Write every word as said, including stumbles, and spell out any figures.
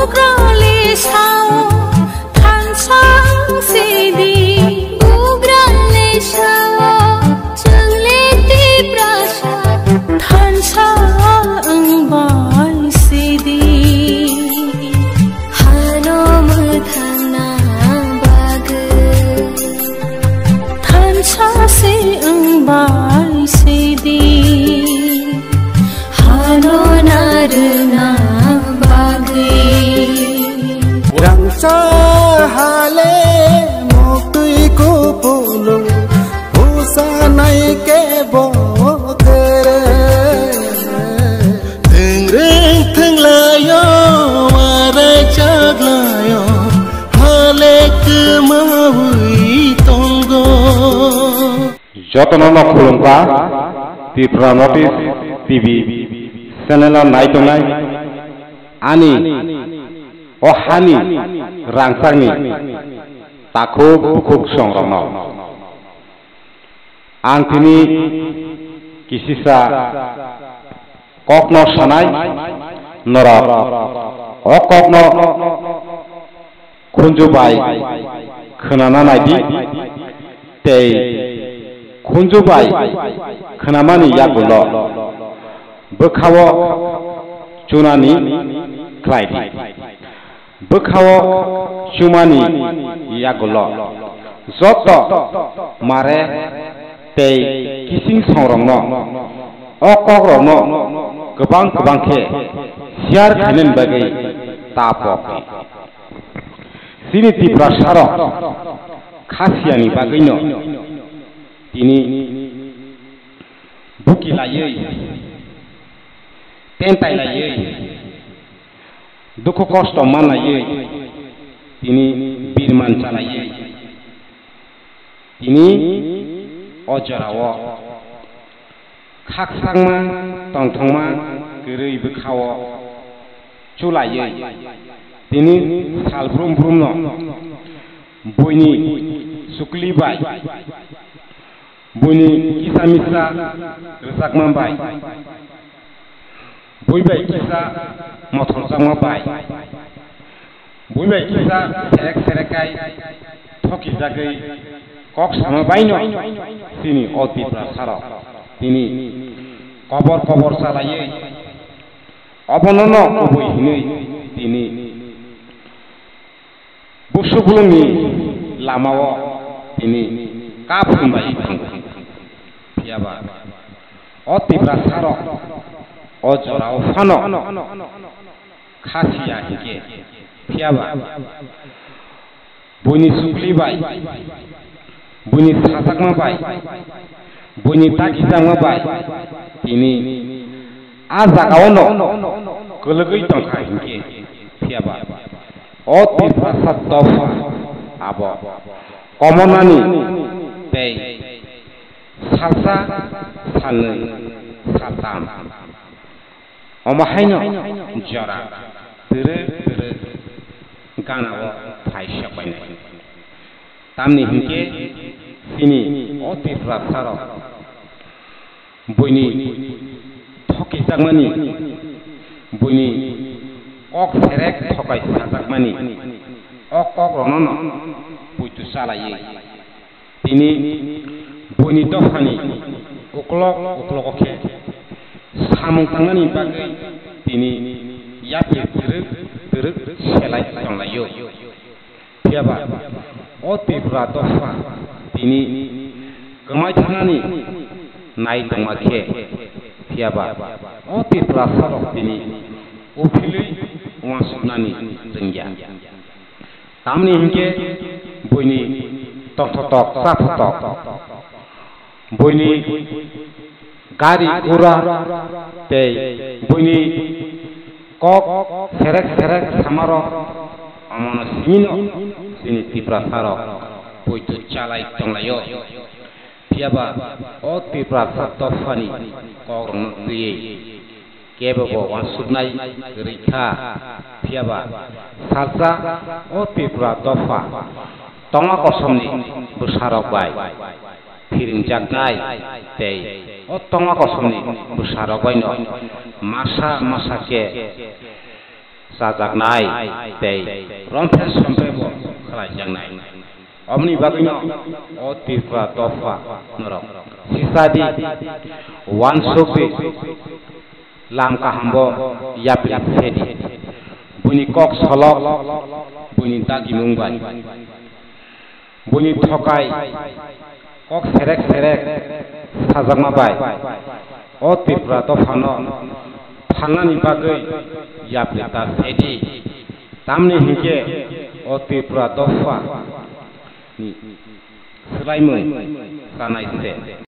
Bugrale sao thansa sidi. Bugrale sao chwngle Tiprasa thansa wngbai sidi. Hano mwthangna bagwi thansa se wngbai sidi. Hano narwkna bagwi. Rangchak hale muktwi kupulung, husanai kebo kwrwi. Thengreng thenglaio, warai chaglaio, hale kwmawi tongo. Jotono no khulumkha Tripura Notice T V channel o nai tongnai ani o hani rangchakni takhuk bukhuk songrokno. Ang tini kisisa kokno sanai, norok o kokno khunju bai khwnana naidi, tei khunju bai khwnamani yagulo bwkhao chunani khlaidi. Bwkhao chumani yagulo joto mare tei kising songrokno o kokrokno kwbang kwbang khe share khainani bagwi ta pok di. Chini Tiprasarok kha siyani bagwino tini buki laiwi, tentai laiwi, dukhu kosto manlaiwi, tini birman chalaiwi, tini o jorao khaksakma tongthokma kwrwi bwkhao chulaiwi, tini sal brum brumno buini sukli bai, buini kisa misa rwchapma bai, bui bai kisa mothorjakma bai, bui bai kisa serek serek khai thokijagwi kok sama baino chini o Tiprasarok tini kobor kobor chalaiwi, obonono kubui hinwi tini Busuk bulungni lamao tini kap humbai thango. Phiyaba o Tiprasarok o jorao phano kha siya hinkhe, phiyaba buini sukli bai, buini sajakma bai, buini takijakma bai tini a jagaono kwlwgwi tongkha hinkhe, phiyaba o Tiprasa dopha abo komonani tei salsa, salnwi, saltam. Omo haino jora twrwk twrwk ganao phai sokbainai. Tamni hinkhe chini o Tiprasarok buini thokijakmani, buini kok serek thokai sajakmani o kokrokno no puitu chalaiwi tini buini dophani uklok uklogo khe samung tangnani bagwi tini yapri twrwk twrwk selai tonglaio. Phiyaba o Tripura dopha tini kwmai thangnani nai tongma khe, phiyaba o Tiprasarok tini uphilwi uansuknani chwngya. Tamni hinkhe buini tongthotok chaphotok, buini gari gura tei buini kok serek serek samarok, omono simino chini Tiprasarok poito chalai tonglaio. Phiyaba o Tiprasa dophani kokrokno twiwi kebobo uansuknai kwrwi kha. Phiyaba salsa o Tripura dopha tongma kosomni bwsarok bai phiringjaknai tei o tongma kosomni bwsarok baino masa masa khe chajaknai tei romphre somphre bo khlaijaknai. Oboni bagwino o Tripura dopha norok sisadi, uansukdi, lam kahambo yapri phedi. Buini kok solok, buini dagimung bai, buini thokai kok serek serek sajakma bai o Tripura dophano phalnani bagwi yapri ta phedi. Tamni hinkhe o Tripura dopha ni swlaimung chanai se.